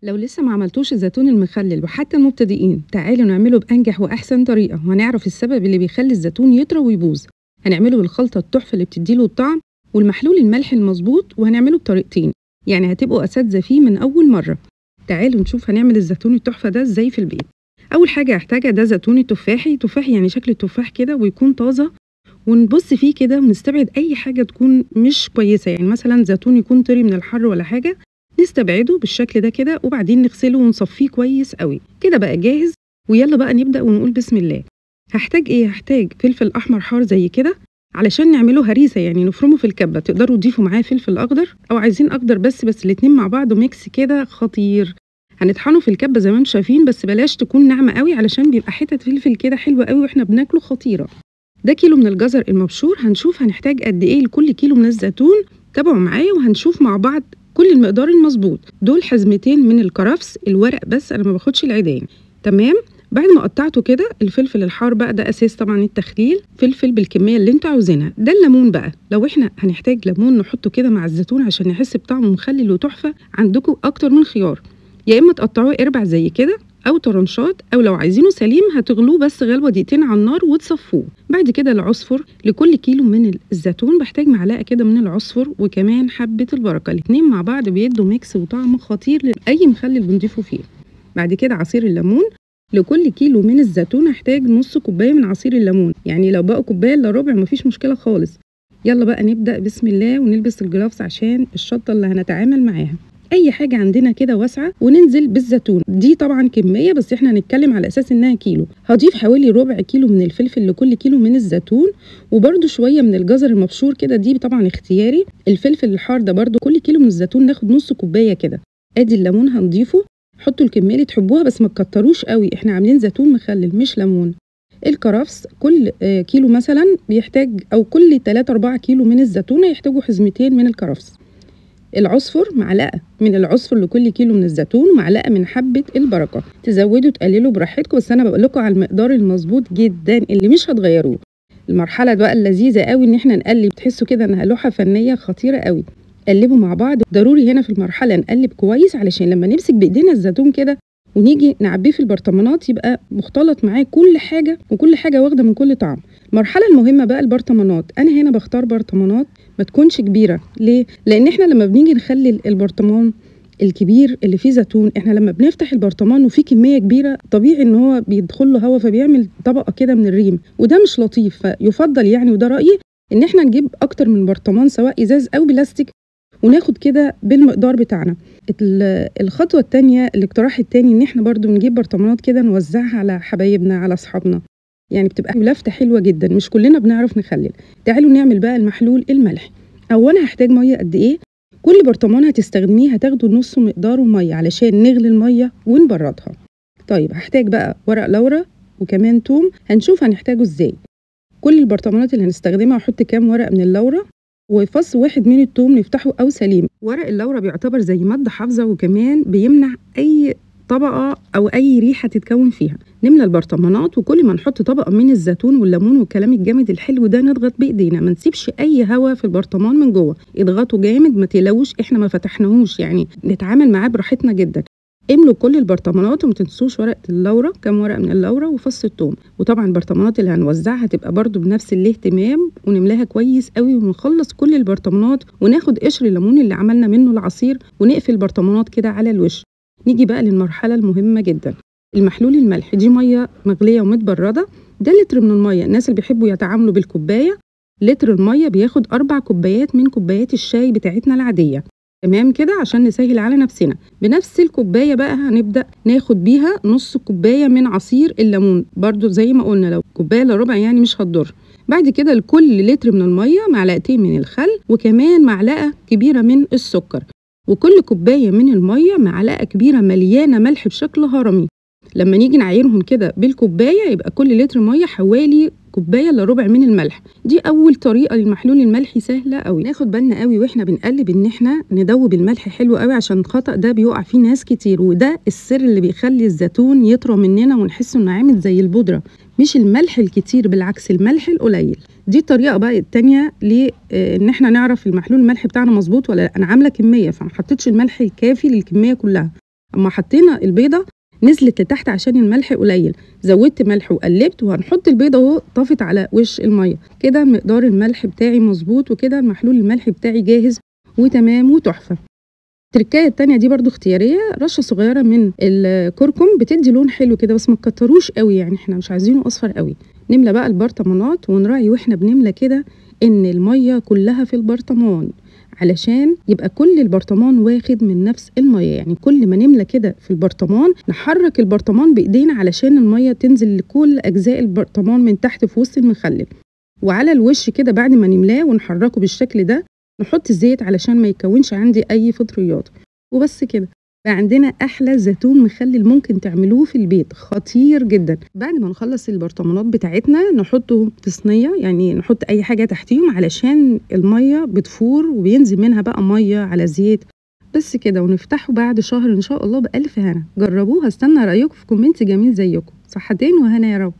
لو لسه ما عملتوش الزيتون المخلل وحتى المبتدئين، تعالوا نعمله بأنجح وأحسن طريقة، وهنعرف السبب اللي بيخلي الزيتون يطرى ويبوظ. هنعمله بالخلطة التحفة اللي بتديله الطعم والمحلول الملح المظبوط، وهنعمله بطريقتين، يعني هتبقوا أساتذة فيه من أول مرة. تعالوا نشوف هنعمل الزيتون التحفة ده ازاي في البيت. أول حاجة هحتاجها ده زيتون التفاحي، تفاحي يعني شكل التفاح كده ويكون طازة، ونبص فيه كده ونستبعد أي حاجة تكون مش كويسة، يعني مثلا زيتون يكون طري من الحر ولا حاجة نستبعده بالشكل ده كده، وبعدين نغسله ونصفيه كويس قوي كده بقى جاهز. ويلا بقى نبدأ ونقول بسم الله. هحتاج ايه؟ هحتاج فلفل احمر حار زي كده علشان نعمله هريسه، يعني نفرمه في الكبه. تقدروا تضيفوا معاه فلفل اخضر او عايزين اخضر بس الاتنين مع بعض mix كده خطير. هنطحنه في الكبه زي ما انتم شايفين، بس بلاش تكون ناعمة قوي علشان بيبقى حتت فلفل كده حلوة قوي واحنا بناكله خطيرة. ده كيلو من الجزر المبشور، هنشوف هنحتاج قد ايه لكل كيلو من الزيتون. تابعوا معايا وهنشوف مع بعض كل المقدار المظبوط. دول حزمتين من الكرفس الورق بس، انا ما باخدش العيدان. تمام. بعد ما قطعته كده الفلفل الحار بقى ده اساس طبعا التخليل، فلفل بالكمية اللي انتوا عاوزينها. ده الليمون بقى، لو احنا هنحتاج ليمون نحطه كده مع الزيتون عشان نحس بطعمه مخلل وتحفه. عندكم اكتر من خيار، يا اما تقطعوه اربع زي كده او طرنشات، او لو عايزينه سليم هتغلوه بس غلوه دقيقتين على النار وتصفوه. بعد كده العصفر، لكل كيلو من الزيتون بحتاج معلقه كده من العصفر وكمان حبه البركة، الاتنين مع بعض بيدوا mix وطعم خطير لاي مخلل بنضيفه فيه. بعد كده عصير الليمون، لكل كيلو من الزيتون هحتاج نص كوباية من عصير الليمون، يعني لو بقوا كوباية الا ربع مفيش مشكلة خالص. يلا بقى نبدا بسم الله ونلبس ال gloves عشان الشطه اللي هنتعامل معاها. اي حاجة عندنا كده واسعة وننزل بالزيتون. دي طبعا كمية بس احنا هنتكلم على اساس انها كيلو. هضيف حوالي ربع كيلو من الفلفل لكل كيلو من الزيتون، وبرده شوية من الجزر المبشور كده، دي طبعا اختياري. الفلفل الحار ده برده كل كيلو من الزيتون ناخد نص كوباية كده. ادي الليمون هنضيفه، حطوا الكمية اللي تحبوها بس ما تكتروش قوي، احنا عاملين زيتون مخلل مش ليمون. الكرفس كل كيلو مثلا بيحتاج، او كل 3 4 كيلو من الزيتون هيحتاجوا حزمتين من الكرفس. العصفر، معلقه من العصفر لكل كيلو من الزيتون، ومعلقة من حبه البركة. تزودوا تقللوا براحتكم، بس انا بقول لكم على المقدار المظبوط جدا اللي مش هتغيروه. المرحلة بقى اللذيذة قوي ان احنا نقلب، تحسوا كده انها لوحة فنية خطيرة قوي. قلبوا مع بعض، ضروري هنا في المرحلة نقلب كويس علشان لما نمسك بايدينا الزيتون كده ونيجي نعبيه في البرطمانات يبقى مختلط معاه كل حاجة، وكل حاجة واخده من كل طعم. المرحلة المهمة بقى البرطمانات. انا هنا بختار برطمانات ما تكونش كبيرة. ليه؟ لان احنا لما بنيجي نخلي البرطمان الكبير اللي فيه زيتون، احنا لما بنفتح البرطمان وفيه كمية كبيرة طبيعي ان هو بيدخل له هواء فبيعمل طبقه كده من الريم، وده مش لطيف. فيفضل يعني، وده رايي، ان احنا نجيب اكتر من برطمان سواء ازاز او بلاستيك وناخد كده بالمقدار بتاعنا. الخطوة الثانية، الاقتراح الثاني، ان احنا برضو نجيب برطمانات كده نوزعها على حبايبنا على اصحابنا، يعني بتبقى لفته حلوة جدا، مش كلنا بنعرف نخلل. تعالوا نعمل بقى المحلول الملح. اولا هحتاج مية قد ايه؟ كل برطمان هتستخدميه هتاخدوا نص مقداره مية علشان نغلي المية ونبردها. طيب هحتاج بقى ورق لورا وكمان توم، هنشوف هنحتاجه ازاي. كل البرطمانات اللي هنستخدمها هحط كام ورق من اللورا وفص واحد من التوم نفتحه او سليم. ورق اللورا بيعتبر زي مادة حافظه، وكمان بيمنع اي طبقه او اي ريحه تتكون فيها. نملى البرطمانات، وكل ما نحط طبقه من الزيتون والليمون والكلام الجامد الحلو ده نضغط بايدينا، ما نسيبش اي هواء في البرطمان من جوه، اضغطوا جامد ما تقلقوش، احنا ما فتحناهوش، يعني نتعامل معاه براحتنا جدا. املوا كل البرطمانات وما تنسوش ورقة اللورا، كام ورقة من اللورا وفص الثوم. وطبعا البرطمانات اللي هنوزعها هتبقى برده بنفس الاهتمام، ونملاها كويس قوي ونخلص كل البرطمانات، وناخد قشر الليمون اللي عملنا منه العصير ونقفل البرطمانات كده على الوش. نيجي بقى للمرحلة المهمة جدا، المحلول الملح. دي مية مغليه ومتبرده، ده لتر من المية. الناس اللي بيحبوا يتعاملوا بالكوبايه، لتر المية بياخد 4 كوبايات من كوبايات الشاي بتاعتنا العادية. تمام كده عشان نسهل على نفسنا. بنفس الكوباية بقى هنبدا ناخد بيها نص كوباية من عصير الليمون، برضو زي ما قلنا لو كوباية الا ربع يعني مش هتضر. بعد كده لكل لتر من المية معلقتين من الخل، وكمان معلقه كبيرة من السكر، وكل كوباية من المية معلقه كبيرة مليانة ملح بشكل هرمي. لما نيجي نعايرهم كده بالكوبايه يبقى كل لتر مية حوالي كوباية الا ربع من الملح. دي اول طريقه للمحلول الملحي، سهلة قوي. ناخد بالنا قوي واحنا بنقلب ان احنا ندوب الملح حلو قوي، عشان الخطا ده بيقع فيه ناس كتير، وده السر اللي بيخلي الزيتون يطرى مننا ونحس انه عامل زي البودره. مش الملح الكتير، بالعكس الملح القليل. دي الطريقة بقى الثانية لان احنا نعرف المحلول الملح بتاعنا مظبوط ولا لا. انا عامله كمية فما حطيتش الملح الكافي للكميه كلها، اما حطينا البيضة نزلت لتحت عشان الملح قليل، زودت ملح وقلبت، وهنحط البيضة اهو طافت على وش المية. كده مقدار الملح بتاعي مظبوط، وكده المحلول الملح بتاعي جاهز وتمام وتحفه. التركايه التانية دي برضو اختيارية، رشه صغيرة من الكركم بتدي لون حلو كده، بس ما تكتروش قوي، يعني احنا مش عايزينه اصفر قوي. نملى بقى البرطمانات، ونراعي واحنا بنملى كده ان المية كلها في البرطمان علشان يبقى كل البرطمان واخد من نفس المية. يعني كل ما نملى كده في البرطمان نحرك البرطمان بايدينا علشان المية تنزل لكل اجزاء البرطمان من تحت في وسط المخلل. وعلى الوش كده بعد ما نملاه ونحركه بالشكل ده نحط الزيت علشان ما يكونش عندي اي فطريات. وبس كده بقى عندنا احلى زيتون مخلل ممكن تعملوه في البيت، خطير جدا. بعد ما نخلص البرطمانات بتاعتنا نحطه في صينية، يعني نحط اي حاجة تحتيهم علشان المية بتفور وبينزل منها بقى مية على زيت. بس كده، ونفتحه بعد شهر ان شاء الله بالف هنا. جربوه، هستنى رايكم في comment جميل زيكم. صحتين وهنا يا رب.